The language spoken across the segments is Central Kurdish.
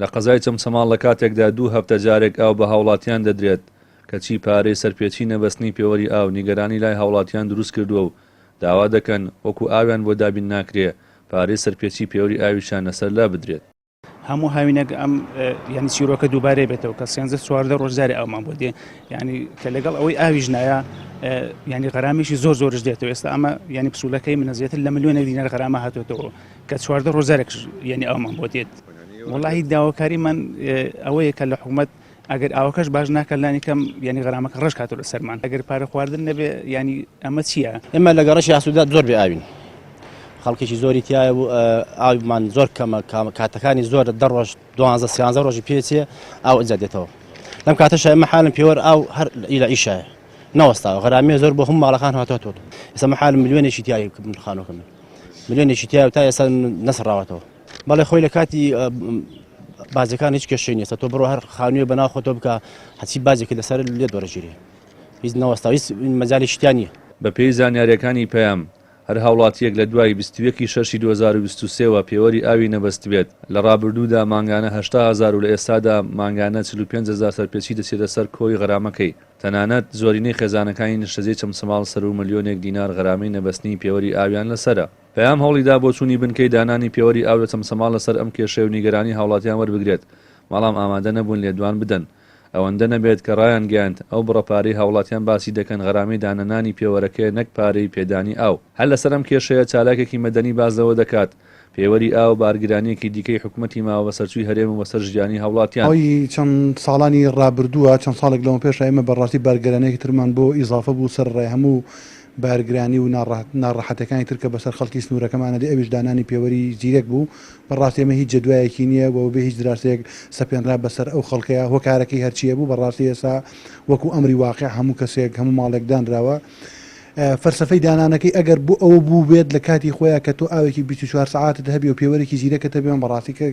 لە قەزای چەمچەماڵ لە کاتێکدا دوو هەفتە جارێک ئاو بە هاوڵاتیان دەدرێت، کەچی پارەی سەرپێچی نەبەستنی پێوەری ئاو نیگەرانی لای هاوڵاتیان دروستکردووە و داوا دەکەن وەکو ئاویان بۆ دابین ناکرێ پارەی سەرپێچی پێوەری ئاویشیان لەسەر لابدرێت. هەموو هاوینێک ئەم یعنی چیرۆکە دووبارەی بێتەوە کە سێنزە 14 ڕۆژ جارێ ئاومان بۆ دێ یعنی کە لەگەڵ ئەوەی ئاویش نایە یعنی غەرامیشی زۆر زۆرش دێتەوە ئێستا ئەمە یعنی پسوولەکەی منە زیاتر لە ملیۆنێک دینار غەرامە هاتوێتەوە کە 14 ڕۆژ جارێک یعنی ئاومان بۆ دێت وڵی داواکاری من ئەوەیە کە لە حکوومەت ئەگەر ئاوەکەش باش ناکە لانی کەم یعنی غەرامەکە ڕەش کاتەوە لە سەرمان ئەگەر پارە خواردن نەبێ یعنی ئەمە چییە؟ ئێمە لە گەڕەکی ئاسوودە زۆر بێ ئاوین خەڵکێکی زۆری تایە و ئاومان زۆر کەمە کاتەکانی زۆر دە ڕۆژ دوانزە سیانزە ڕۆژی پێچێ ئاو ئەجا دێتەوە لەم کاتەش ئێمە حالم پێوەر ئاو هەر لە ئیشایە نەوەستاوە غەرامیە زۆر بۆ هەموو ماڵەکان هاتووە ئێستا محال ملیۆنێکی تایە خانووەکە من ملیۆنێکی تایە و تا ئێستا نەسڕاوەتەوە بەڵێ خۆی لە کاتی بازەکان هیچ کێشەی نیە تۆ بڕۆ هەر خانوویە بەناو خۆتۆ بکە هەچی بازێکی لەسەر لێ دۆرەگیرێ هیچ نەوەستا هیچ مەجالی شتیان نییە. بەپێی زانیارییەکانی پەیام، هەر هاوڵاتییەک لە دوای 21 ی شەشی 2023 وە پێوەری ئاوی نەبەستبێت، لە ڕابردوودا مانگانە 80 هەزار و لە ئێستادا مانگانە 45 هەزار سەرپێچی دەچێتە سەر کۆی غەرامەکەی، تەنانەت زۆرینەی خێزانەکانی نیشتەجێی چەمچەماڵ سەروو ملیۆنێک دینار غەرامەی نەبەستنی پێوەری ئاویان لەسەرە. پەیام هەوڵیدا بۆچوونی بنکەی دانانی پێوەری ئاو لە چەمچەماڵ لەسەر ئەم کێشەیە و نیگەرانی هاوڵاتیان وەربگرێت، بەڵام ئامادە نەبوون لێدوان بدەن. ئەوەندە نەبێت کە ڕایانگەیاند، ئەو بڕە پارەی هاوڵاتیان باسی دەکەن غەرامەی دانەنانی پێوەرەکەیە نەک پارەی پێدانی ئاو. هەر لەسەر ئەم کێشەیە چالاکێکی مەدەنی باس لەوە دەکات، پێوەری ئاو بارگرانییەکی دیکەی حکومەتی ماوەبەسەرچووی هەرێم و بەسەر ژیانی هاوڵاتیان. ماوەی چەند ساڵانی ڕابردووە، چەند ساڵێک لەمەوپێش ئێمە بەڕاستی بارگرانییەکی ترمان بۆ ئیزافە بوو سەرەڕای هەموو بارگرانی و ناڕەحەتەکانی تر کە بەسەر خەڵکی سنوورەکەمانە دێ ئەویش دانانی پێوەری زیرەک بوو بەڕاستی ئەمە هیچ جەدوایەکی نییە و بەبێ هیچ دراسەیەک سەپێنرا بەسەر ئەو خەڵکەیا هۆکارەکەی هەرچیە بوو بەڕاستی ئێستا وەکو ئەمری واقع هەموو کەسێک هەموو ماڵێک دانراوە فەلسەفەی دانانەکەی ئەگەر بۆ ئەوە بوو بێت لە کاتی خۆیان کە تۆ ئاوێکی 24 سەعاتت هەبی و پێوەرێکی زیرەکەت هەبێ من بەڕاستی کە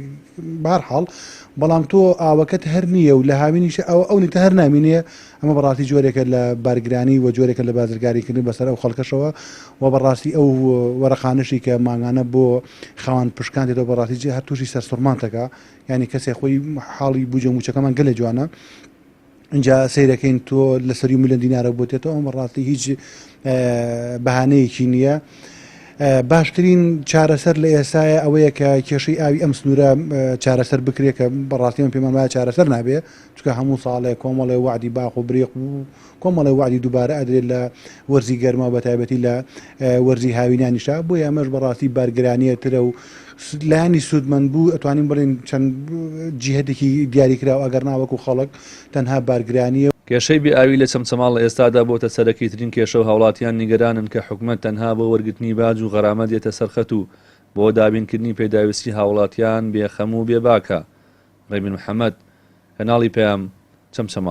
بەهەرحاڵ بەڵام تۆ ئاوەکەت هەر نییە و لە هاوینیش ئەوە ئەو نیتە هەر نامینێ ئەمە بەڕاستی جۆرێکە لە بارگرانی و جۆرێکە لە بازرگانیکردن بەسەر ئەو خەڵکەشەوە و بەڕاستی ئەو وەرەقانەشی کە مانگانە بۆ خاوەن پشکان دێتەوە بەڕاستی جێ هەر تووشی سەرسوڕمانتەکە یعنی کەسێ خۆی حاڵی بوجە موچەکەمان گەلێ جوانە اینجا سەیرەکەین تۆ لە سەری ملیۆن دینارە بۆ تێتەوە ئەمە بەڕاستی هیچ بەهانەیەکی نییە. باشترین چارەسەر لە ئێستایا ئەوەیە کە کێشەی ئاوی ئەم سنوورە چارەسەر بکرێت کە بەڕاستی من پێمان وایە چارەسەر نابێ چونکە هەموو ساڵێ کۆمەڵێ وەعدی باخ و بریق و کۆمەڵێ وەعدی دووبارە ئەدرێت لە وەرزی گەرما و بەتایبەتی لە وەرزی هاوینانیشا بۆیە ئەمەش بەڕاستی بارگرانیە ترە و لایەنی سوودمەند بوو ئەتوانین بڵێین چەند جیهەتێکی دیاریکراو ئەگەر نا وەکو خەڵک تەنها بارگرانیە. کێشەی بێ ئاوی لە چەمچەماڵ لە ئێستادا بۆتە سەرەکیترین کێشە و هاوڵاتیان نیگەرانن کە حکومەت تەنها بۆ وەرگرتنی باج و غەرامە دێتە سەر خەت و بۆ دابینکردنی پێداویستی هاوڵاتیان بێ خەم و بێ باکە. ڕێبین محەمەد، کەناڵی پەیام، چەمچەماڵ.